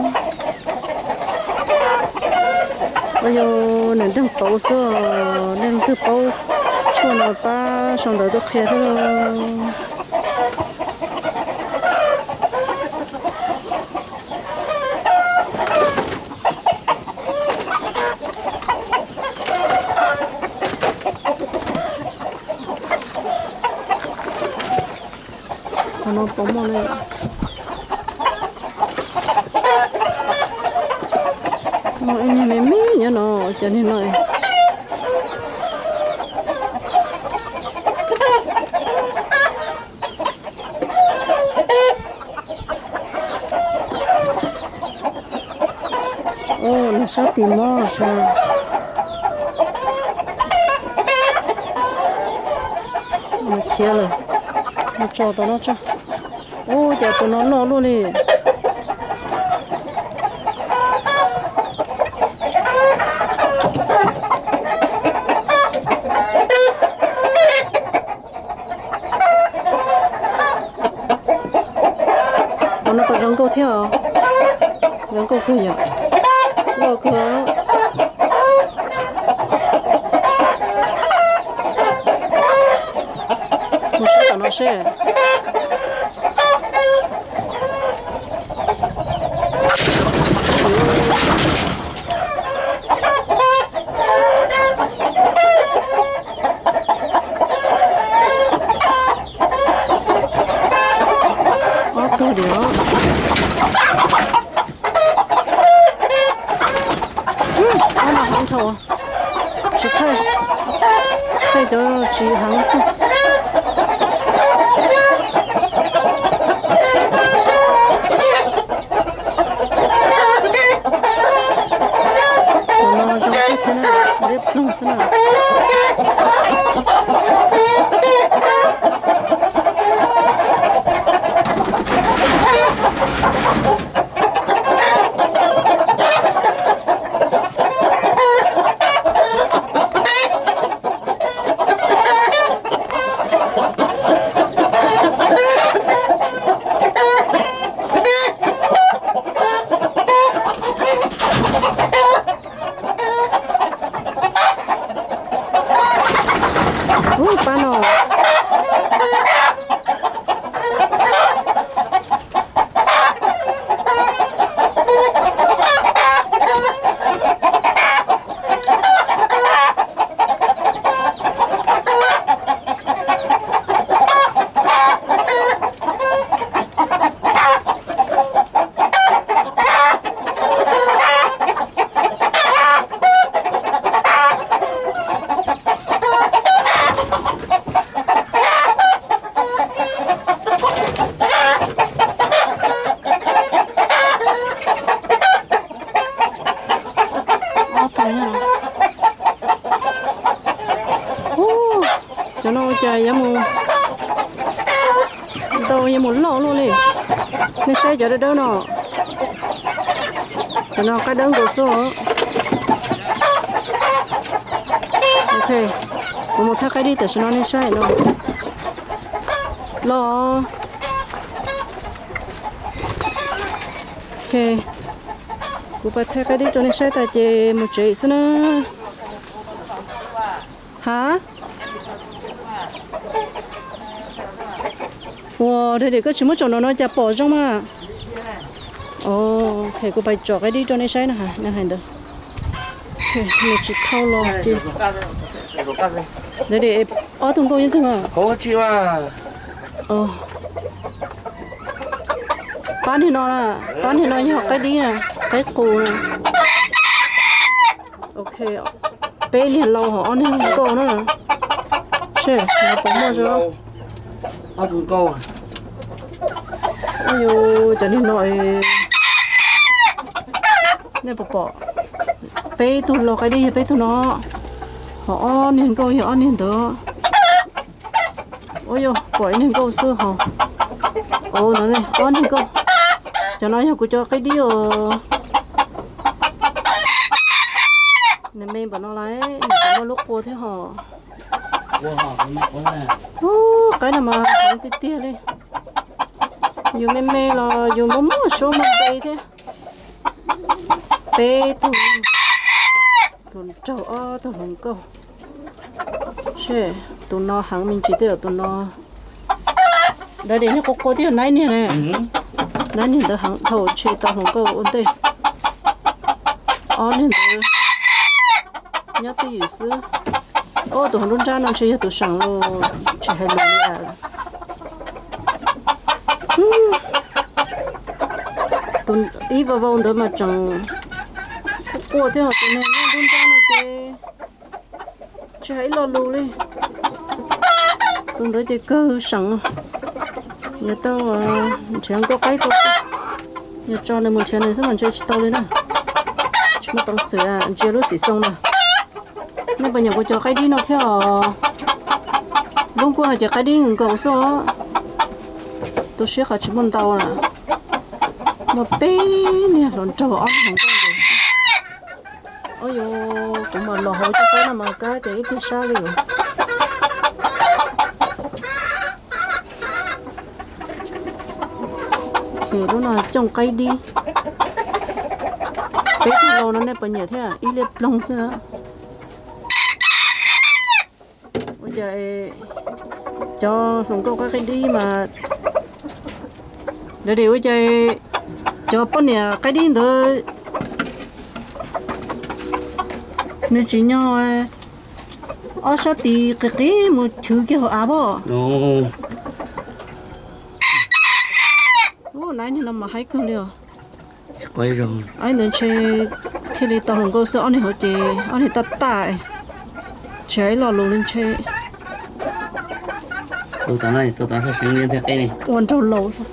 Ov, yog nws deeg pauv xwb os. Nej leej twg paub tshuaj no pab sau ntawv tuaj qhia thiab lauj. Qhov no puas muaj ne? Muaj ib niag me me nyob no, cov niag no. Ov, nws sab tim mob sav. Nws khiav lawm. Mus tso tom no tso. Ov, cas tus no loj luaj li. Ov, no puas zoo nkauj thiab os? Zoo nkauj kawg yom. Loj kawg. Seb. Ob tug diam. Ob no heev dhau. Tsis thaij, thaij cov tsis heev xwb. Tus no zoo thiab na, liab ploog xwb na. Ub, pab no. Ub, cov no ua cas yuav mus ntau, yuav mus loj luaj li. Nej saib cov dawb dawb no. Cov no qaib dawb nkaus xwb. Ok, kuv mus thaij qaib dib tam sim no nej saib no. Los. Ok, kuv pais thaij qaib dib rau nej saib tas ces mus tsev xwb na. Ha? Ua, koj tsis muab tsom no no cas pom zoo mas. Ok, kuv pais tsom qaib dib rau nej saib na, nej hais ntawd. Nws tsis thau los ces. Ob tug nkauj yeej twg. Pab niag no, pab niag no yog qaib dib na, qaib qus na. Ok, peb niag laus hos ob niag nkauj na. Seb no puas muaj zoo. Ua yus cov niag no, nej puas pom? Peb tug laus qaib dib yog peb tug no, hos ob niag nkauj yog ob niag ntawd. Ua yus pom ib niag nkauj xwb hos. Ua no ob niag nkauj. Cov no yog kuv cov qaib dib os. Nws me npaum no lawm nws tseem muaj lub qua thiab hos. Ub, qaib no mas heev tiag tiag li. Yus me me los yus muaj muaj suab muaj npe thiab. Peb tug hluas nraug ob tug hluas nkauj. Seb, tus no heev me ntsis thiab tus no. Ntawd ces yog qua qua thiab, nab niag ne. Nab niag ntawd heev dhau, tshem tau hluas nkauj ua ntej. Ob niag ntawd nyob twj ywm xwb. Ob tug hauv nruab nrab no ntshe yog tus seem los tsis hais lus li. Tus ib vau vau ntawd mas tseem qua thiab, hos tus neeg nyob nruab nrab no ces tsis hais ib lo lus li. Tus ntawd ces kawg seem. Yog tau nrhiav nkauj qaib rau, yog tso nws mus nrhiav nws xwb mas ntshe tsis tau li na. Tsis muaj peev xwm ntsia lub xim xoo na. Nej puas nyiam kuv cov qaib dib no thiab os? Lub nkuaj no ces qaib dib nkaus xwb os. Tu siab qhov tsis muaj ntau na. Muaj peb niag hluas nraug ob niag hluas nkauj. Ub yus, kuv mas los hauv cov qaib no mas kab tias ib pliag sab li os. Lub no cooj qaib dib. Peb tug laus no nej puas nyiam thiab? Ib liab ploog xwb. Ua cas Cov hluas nkauj qaib qaib dib mas, lawv tias ua cas cov poj niam qaib dib ntawd nws tsim nyog ob sab tis qis qis mus chwv kiag hauv av pob. Ub, nab niag no mas haib kawg li os. Ib ntawd ntshe thiaj li tau hluas nkauj xwb, ob niag hauv ces ob niag taj taj, tsis hais ib lo lus li ntshe. Ua nraug laus xwb.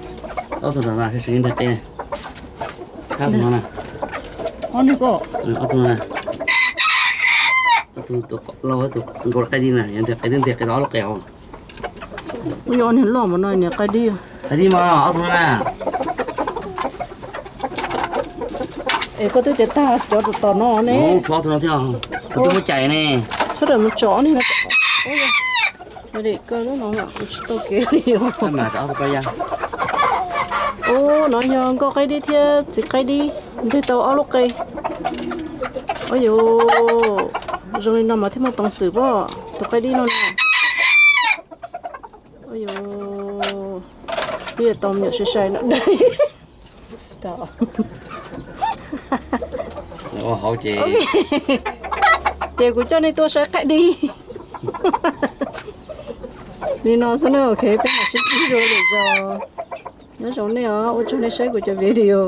Ob tug no na. Ob tug no na. Ob niag ko. Ob tug no na. Ob tug tus laus tus nkaus qaib dib na, yog nteg qaib dib nteg qaib tau ob lub qe hauv. Ub, yog ob niag loj mas no niag qaib dib. Qaib dib mas ob tug no na. Es koj twb tias tag cov tom tom no ne. Mus tso ob tug no thiab, kuv twb muab cais ne. Txhob rawm mus tso ob niag no. Ub, no yog nkauj qaib dib thiab txiv qaib dib nteg tau ob lub qe. Ub yus, zoo li no mas thiaj muaj peev xwm pob, tus qaib dib no na. Ub yus, twb yuav tau me nyuam sai sai no. Ces kuv coj nej tuaj saib qaib dib li no xwb na. Ok, peb mam sib ntsib dua lwm zaus. Nyob zoo nej os, ua tsaug nej saib kuv cov video.